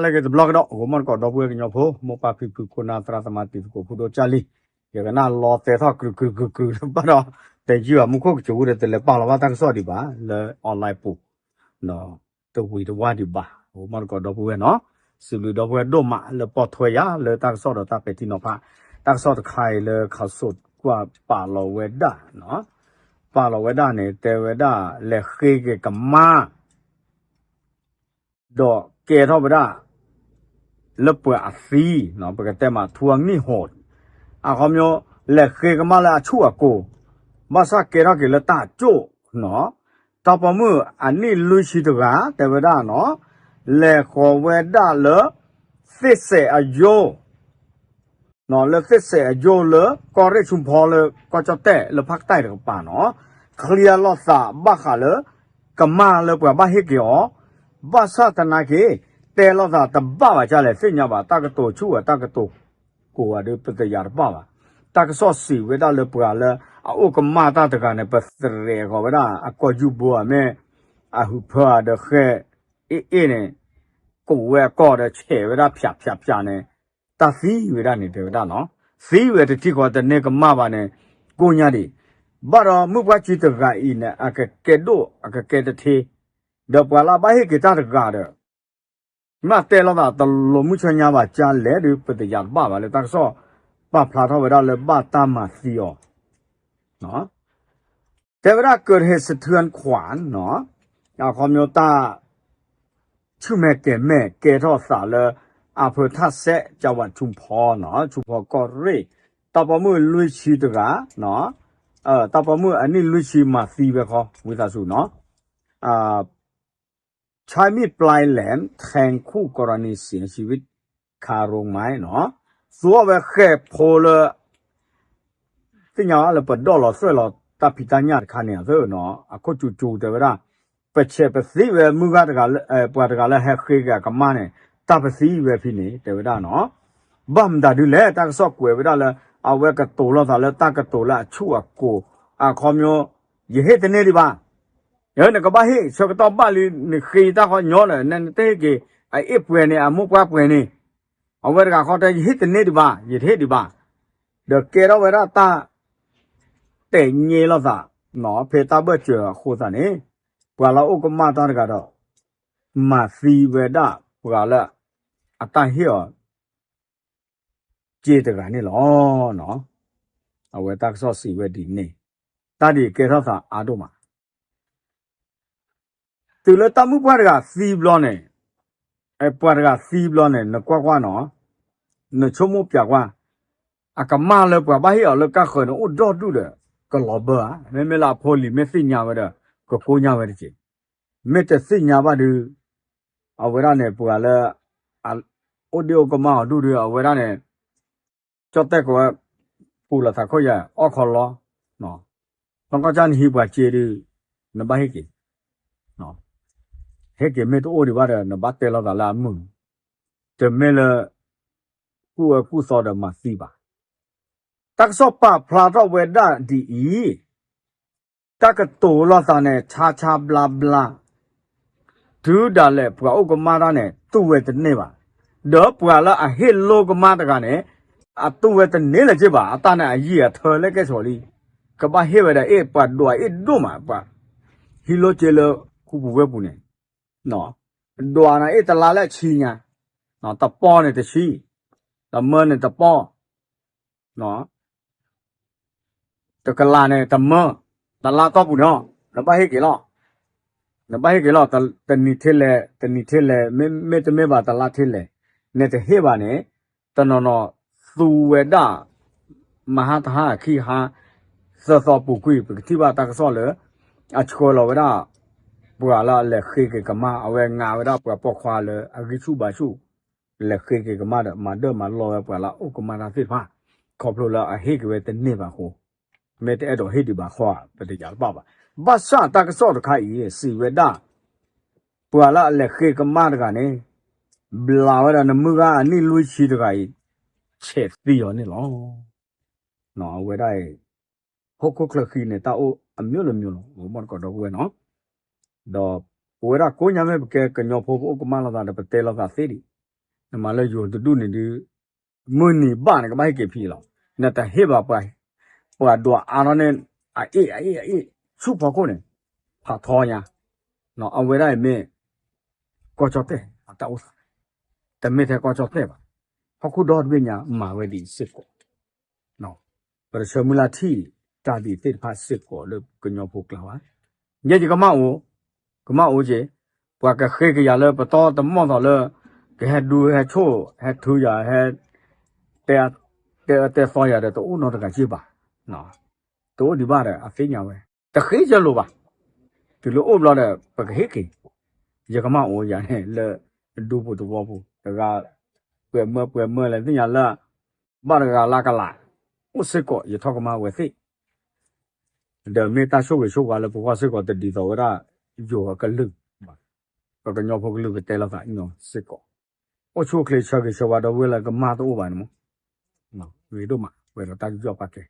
လၢက့ၤတဘျီကဒီး ဂီၤမီၢ်တကိးဒီပုၢ်ဝဲၢ်ကညီဖိ မိၢ်ပၢ်ဖံဖု ခိၣ်နၢ်သရၣ်သမါတံၤသကိး ဖိဒိၣ်ကၢ်လံ, ယကနၣ်လီၤတဲာ်ထီၣ်ကြူးကြူးကြူးကြူးလၢဘၣ်ဒီး တယုၢ်အမူခိၣ်ကစူၤဝူဒီး တလဲၤပာ်လီၤဘၣ်တၢ်ကစီၣ်ဒံးဘၣ် လၢ online ပူၤ တဝံၤတဝါဒံးဘၣ် ဂီၤမီၢ်တကိးဒီပုၢ်ဝဲၢ်နီၤ, စံးဘျုးဒီပုၢ်ဝဲၢ်ဒိၣ်မးလၢပိာ်ထွဲယၤလၢတၢ်ကစီၣ်ဒီးတၢ်ပဲာ်ထံနီၤဖး, တၢ်ကစီၣ်တခါအံၤလၢခးစိးကွၢ်ပာ်လီၤဝဲဒၣ်, ပာ်လီၤဝဲဒၣ်န့ၣ် တဲဝဲဒၣ် လဲၤဃ့က့ၤကမၣ် ဒီးကဲထီၣ်ဝဲဒၣ် လၢပှၤအသံ, ပကတဲမး ထူအနံၣ်ဟီၣ်, အခီပညီ လဲၤဃ့ကမၣ်လၢအဆူၣ်အကိၤ, ဘၣ်ဆၣ်ကဲထီၣ်က့ၤလၢတၢ်ကၠိၣ်နီၤ, တၢ်ပိာ်မုၣ်အနံၣ်လွံၢ်ဆံတဂၤ တဲဝဲဒၣ်နီၤ, လဲၤဃီၤဝဲဒၣ်လၢ သ့ၣ်စဲးအယိ လၢသ့ၣ်စဲးအယိလၢကီၢ်ရ့ၣ်ဆူဖီလၢကီၢ်ကၠီၣ်တဲၣ်လၢဖးကတၢၢ်တကပၤနီၤ, ချ့အလိာ်သးဘၣ်ဃးလၢ ကမၣ်လၢပှၤဘၣ်ဟ့ၣ်က့ၤအီၤ, ဘၣ်ဆၣ်သနာ်က့ တဲလိာ်သးတဘၣ်ဘၣ်ဒ်လဲၣ်သ့ၣ်ညါဘၣ်, တၢ်ကတိၤဆူၣ်ဝဲတၢ်ကတိၤကိးဂၤဒုး ပတယာ်တဘၣ်ဘၣ်. တၢ်ကစီၣ်စံးဝဲဒၣ်လၢပှၤလၢအအိၣ်ကမၣ်တၢ်တဂၤန့ၣ် ပသရဲးဃီၤဝဲဒၣ်အကိာ်ယူၢ်ဘိဧါ မ့ၢ်အဟုးဖၢဧါဒီးဃဲ အ့ၣ်အ့ၣ်န့ၣ် ကိးဝဲအကိာ်ဒီးဆဲးဝဲဒၣ်ဖၠးဖၠးဖၠးန့ၣ် တၢ်သံဝဲဒၣ်န့ၣ် တဲဝဲဒၣ်နီၤ, သံဝဲတထံၣ်ဃီတန့ၢ်ကမၣ်ဘၣ်န့ၣ် ကိညါဒံး, ဘၣ်ဒီးမုၣ်ပှၢ်ကၠံတဂၤအံၤန့ၣ် အကကဲဒိၣ်အကကဲတထ့, ဒီးပှၤလၢအဘၣ်ဟ့ၣ်က့ၤတၢ်တဂၤဒီး မ့ၢ်တဲလိာ်သးတလိၤမုၢ်ဆ့ၣ်ညါဘၣ်ဒ်လဲၣ်ဒီး ပတယာ်တဘၣ်ဘၣ်လၢတၢ်ကစီၣ်ပာ်ဖျါထီၣ်ဝဲဒၣ်လၢဘၣ်တၢ်မၤသံအီၤ တဲဝဲဒၣ် ကၢးတဟ့းစထၢၣ်ခွၣ်နီၤ, အခီပညီတၢ် ဆူၣ်မဲာ်ကဲၤမဲာ်ကဲထီၣ်သးလၢ အဖၢထၣ်စဲး ကၠၣ်ဝးဆူဖီနီၤ, ဆူဖီကီၢ်ရ့ၣ်, တၢ်ပိာ်မုၣ်လွံၢ်ဆံတဂၤ, တၢ်ပိာ်မုၣ်အနံၣ်လွံၢ်ဆံမၤသံဝဲခီ ဝံသးစူၤနီၤ ใช้มีดปลายแหลมแทงคู่กรณีเสียชีวิต คาโรงไม้နီၤ, သူအီၣ်ဝဲဃဲးဖိလၢ သ့ၣ်ညါလၢပဒီၣ်လီၤသွဲၣ်လီၤတၢ်ဖံးတၢ်ညၣ်တခါန့ၣ်သ့နီၤ, အခိၣ်ကၠူကၠူတဲဝဲဒၣ်, ပဆဲးပသံဝဲမုၢ်ဂၤတဂၤလၢ ပှၤတဂၤလၢဟဲဃ့က့ၤအကမၣ်န့ၣ် တၢ်ပသံဝဲဖဲန့ၣ် တဲဝဲဒၣ်နီၤ, ဘၣ်မတၤဒုလဲၣ် တၢ်ကစီၣ်ကွဲးဝဲဒၣ်လၢ အဝဲကတိၤလိာ်သးလၢတၢ်ကတိၤလၢအဆူၣ်အကိၤ, အခီပညီ ယဟ့ၣ်တန့ၢ်ဒံးဘၣ် နကဘၣ်ဟ့ၣ်ဆၢကတီၢ်ဘၣ်လံ နဃ့ယတၢ်ဃီညီလၢ နတဟ့ၣ်က့ၤ အအ့ၣ်ပှဲၤန့ၣ် အမိၢ်ပှၢ်ပှဲၤန့ၣ်, အဝဲတဂၤဃီတဲ ယဟ့ၣ်တန့ၢ်ဒံးဘၣ် ယတဟ့ၣ်ဒံးဘၣ်, ဒီးကဲထီၣ်ဝဲဒၣ်တၢ် တဲာ်ညါလိာ်သး ဖဲတၢ်ဘၢၣ်စၢၤအဃိသတးန့ၣ် ပှၤလၢအအိၣ်ကမၣ်တၢ်တဂၤဒီး မၤသံဝဲဒၣ်ပှၤလၢ အတၢ်ဟ့ၣ်အီၤ က့တဂၤန့ၣ်လီၤ. အဝဲတၢ်ကစီၣ်စံးဝဲဒ်န့ၣ်, တၢ်ဒ်အံၤကဲထီၣ်သးအါဒိၣ်မး, တုၤလၢတၢ်မုၣ်ပှၢ်တဂၤသံဘျီန့ၣ်, ပှၤတဂၤသံဘျီန့ၣ် နကွၢ်ကွၢ်နီၤ, နဆိကမိၣ်ပျးကွၢ်, အကမၣ်လၢပှၤဘၣ်ဟ့ၣ်အီၤလၢကၢ်ဃၢၤန့ၣ် အိၣ်ဒီဒူၣ်ဒီး ကလီၤဘၢဧါ, မ့မ့ၢ်လၢအဖိလံၤမ့ၢ်သ့ၣ်ညါဝဲဒီး ကကိညၢ်ဝဲတက့ၢ်, မ့ၢ်တသ့ၣ်ညါဘၣ်ဒုး အဝဲဒၣ်န့ၣ် ပှၤလၢ အိၣ်ဒ့ၣ်အိၣ်ကမၣ်အီၤဒူၣ်ဒုး အဝဲဒၣ်န့ၣ် ကၠီၣ်တဲၣ်ကဝဲ ပူၤလီၤသးခိၣ်ယၤ အီၣ်ခီလီ, နီၢ်ကီၢ်ကၢ်နဟံးပှၤစ့ဒုး နဘၣ်ဟ့ၣ်က့ၤ, ဟ့ၣ်က့ၤမ့ၢ်တအိၣ်ဒံးဘၣ်ဒီး နဘၣ်တဲလိာ်သးလၢအမုာ်, တမ့ၢ်လၢ ကူၣ်အၢကူၣ်သီဒီးမၤသံဘၣ်. တၢ်ကစီၣ်ပာ်ဖျါထီၣ်ဝဲဒၣ်ဒ်အံၤ, တၢ်ကတိၤလိာ်သးန့ၣ် ဆါဆါဘျါဘျါ, တုၤဒၣ်လဲာ်ပှၤအိၣ်ကမၣ်တၢ်န့ၣ် တူၢ်ဝဲတန့ၢ်ဘၣ်, ဒီးပှၤလၢအဟ့ၣ်လိကမၣ်တဂၤန့ၣ် အတူၢ်ဝဲတန့ၢ်လၢၤက့ဘၣ်, အတၢ်န့ၣ်အယံာ်အထၢလၢကဲဆိးလံ, ကဘၣ်ဟ့ၣ်ဝဲဒၣ်အ့ၣ် ပှၤဒွးအ့ၣ်ဒိၣ်မး ပှၤဟံးလိက့လၢခူပူၤဝဲပူၤန့ၣ် ဒွးန့ၣ်အ့ၣ်တလါလၢဆံညါ, တပီန့ၣ်တဆံ, တမၢန့ၣ်တပီ, တကလးန့ၣ်တမၢ, တလါတီၢ်ပူၤန့ၣ် နဘၣ်ဟ့ၣ်က့ၤလီၤ, နဘၣ်ဟ့ၣ်က့ၤလီၤ, တနံၤထဲလဲၣ် တနံၤထဲလဲၣ် မ့မ့ၢ်တမ့ၢ်ဘၣ်တလါထဲလဲၣ်, နတဟ့ၣ်ဘၣ်န့ၣ် တနီၤနီၤသူဝဲဒၣ် မဟါတဟါခံဟါ သၢသီပူၤကွံာ် ပကထံၣ်ဘၣ်တၢ်ကစီၣ်လၢ အဆှၢလီၤဝဲဒၣ် ပှၤလၢအလဲၤဃ့က့ၤကမၣ် အဝဲငါဝဲဒၣ်ပှၤပိာ်ခွါလၢအဂံၢ်ဆူၣ်ဘါဆူၣ် လဲၤဃ့က့ၤကမၣ်ဒီး မၤဒၢမၤလီဝဲပှၤလၢအအိၣ်ကမၣ်တၢ်သ့ၣ်တဖၣ် ခီဖျိလၢအဟ့ၣ်က့ၤဝဲတန့ၢ်ဘၣ်အဃိ မ့ၢ်တအဲၣ်ဒိးဟ့ၣ်ဒံးဘၣ်ဃီ ပတယာ်တဘၣ်ဘၣ်. ဘၣ်ဆၣ်တၢ်ကစီၣ်တခါအံၤ စံးဝဲဒၣ် ပှၤလၢအလဲၤဃ့ကမၣ်တဂၤန့ၣ် ဘျးဝဲဒၣ်နမုၢ်ဂၤအနံၣ်လွံၢ်ဆံတဂၤအံၤ ဆဲးသံအီၤန့ၣ်လီၤ. အဝဲဒၣ်အံၤ ဟီၣ်ခိၣ်ချၢဃံန့ၣ် တၢ်အိၣ်အမျိုးမျိုးလီၤ ဂီၤမီၢ်တကိးဒီပုၢ်ဝဲၢ်နီၤ. ဒီးပဝဲဒၣ်ကိးညါမ့ၢ်ပကဲကညီဖိပအိၣ်ကမၣ်လိာ်သးဒီး ပတဲလိာ်သးသ့ဒံး နမၤလၢယိၤတဒူၣ်န့ၣ်ဒုး မုၢ်နံၤဘၣ်န့ၣ် ကဘၣ်ဟ့ၣ်က့ၤဖံလီၤ. နတဟ့ၣ်ဘၣ်ပှၤ, ပှၤဒွးအါထီၣ်န့ၣ် အအ့ၣ်အအ့ၣ်အအ့ၣ် ဆူၣ်ဖီခိၣ်န့ၣ် ဖးထီညါ, အဝဲဒၣ်အံၤမ့ၢ် ကီၢ်ကၠီၣ်တဲၣ်အတၢ်အိၣ်သး, တမ့ၢ်ထဲကီၢ်ကၠီၣ်တဲၣ်ဘၣ်, ဟီၣ်ခိၣ်ဒီတဘ့ၣ်ညါမၤဝဲဒ်အံၤစ့ၢ်ကီး. ပတဆၢမုၢ်လၢ်ထံၣ်တၢ်ဒ်သ့ၣ်တဖၣ်စ့ၢ်ကီးလၢကညီဖိကျါဘၣ်. ယဲယကမၣ်အိၣ်, ကမၣ်အိၣ်က့ၤ, ပှၤကဃ့ကယၤလၢပတီၢ်တမီၢ်သိးလၢ ကဟဲဒူဟဲဆိၣ် ဟဲထုယၤ ဟဲ တဲအၢတဲသီယၤဒီး တအိၣ်နီတဂၤက့ၢ်ဘၣ်. တအိၣ်ဒံးဘၣ်ဒီး အသ့ၣ်ညါဝဲ, တဃ့ယလိၤဘၣ်. တုၤလၢအိၣ်ဘျီဒီး ပကဟ့ၣ်က့ၤ, ယကမၣ်အိၣ်ယၤန့ၣ်လၢ ဒူပူၤသဝီပူၤ တဂၤ ပှဲၤမၢပှဲၤမၢလဲၣ်သ့ၣ်ညါလၢ ဘၣ်တဂၤလၢကလး အိၣ်စ့ၢ်ကီး ယထီၣ်ကမၣ်ဝဲသ့ၣ် ဒီးမ့ၢ်တၢ်ဆိၣ်ဂ့ၤဆိၣ်ဝါလၢပဂီၢ်စ့ၢ်ကီး တဒ်သိးဝဲဒၣ် ယိၤအကလုၢ်, ပကညီဖိကလုၢ် ပတဲလိာ်သးအံၤနီၤစ့ၢ်ကီး, အိၣ်ဆူၣ်အိၣ်ချ့ဆၢဂ့ၤဆၢဝါဒီပုၢ်ဝဲၢ်လၢကမၣ်တအိၣ်ဘၣ်န့ၣ်မး, ဂ့ၤဒိၣ်မး ပှဲၤဒီးတၢ်ယူးယီၣ်ပာ်ကဲ,